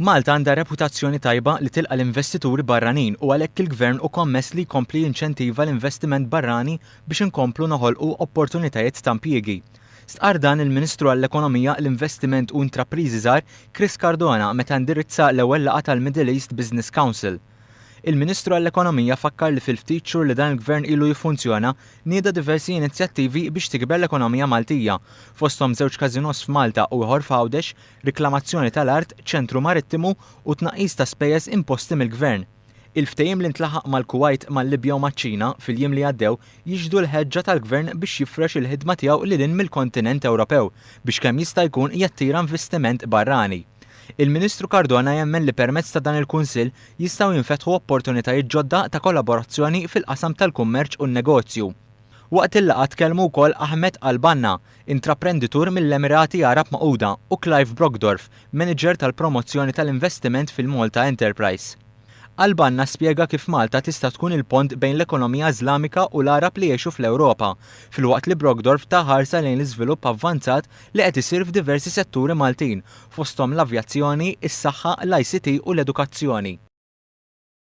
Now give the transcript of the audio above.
Malta għandha reputazzjoni tajba li tilqa' l-investituri barranin u għalhekk il-Gvern hu kommess li jkompli jinċentiva l-investiment barrani biex inkomplu noħolqu opportunitajiet ta' impjiegi. Stqarr dan il-Ministru għall-Ekonomija, l-Investiment u Intrapriżi Żgħar, Chris Cardona meta indirizza l-ewwel laqgħa tal-Middle East Business Council. Il-Ministru għall-Ekonomija fakkar li fil-ftit xhur li dan il-Gvern ilu jiffunzjona, nieda diversi inizjattivi biex tikber l-ekonomija Maltija, fosthom żewġ każinos f'Malta u ieħor f'Għawdex, riklamazzjoni tal-art, ċentru marittimu u tnaqqis ta' spejjeż imposti mill-Gvern. Il-ftehim li ntlaħaq mal-Kuwajt, mal-Libja u maċ-Ċina fil-jiem li għaddew jixhdu l-ħeġġa tal-Gvern biex jifrex il-ħidma tiegħu lil hinn mill-kontinent Ewropew biex kemm jista' jkun jattira investiment barrani. Il-Ministru Cardona jemmen li permezz ta' dan il-Kunsill jistgħu jinfetħu opportunitajiet ġodda ta' kollaborazzjoni fil-qasam tal-kummerċ u n-negozju. Waqt il-laqgħa tkellmu wkoll Ahmed Al Banna, intraprenditur mill-Emirati Għarab Magħquda u Clive Brockdorff, Manager tal-Promozzjoni tal-Investiment fil-Malta Enterprise. Al Banna spjega kif Malta tista' tkun il-pont bejn l-ekonomija Iżlamika u l-Għarab li jgħixu fl-Ewropa, filwaqt li Brockdorff ta ħarsa lejn l-iżvilupp avvanzat li qed isir f'diversi setturi Maltin, fosthom l-avjazzjoni, is-saħħa, l-ICT u l-edukazzjoni.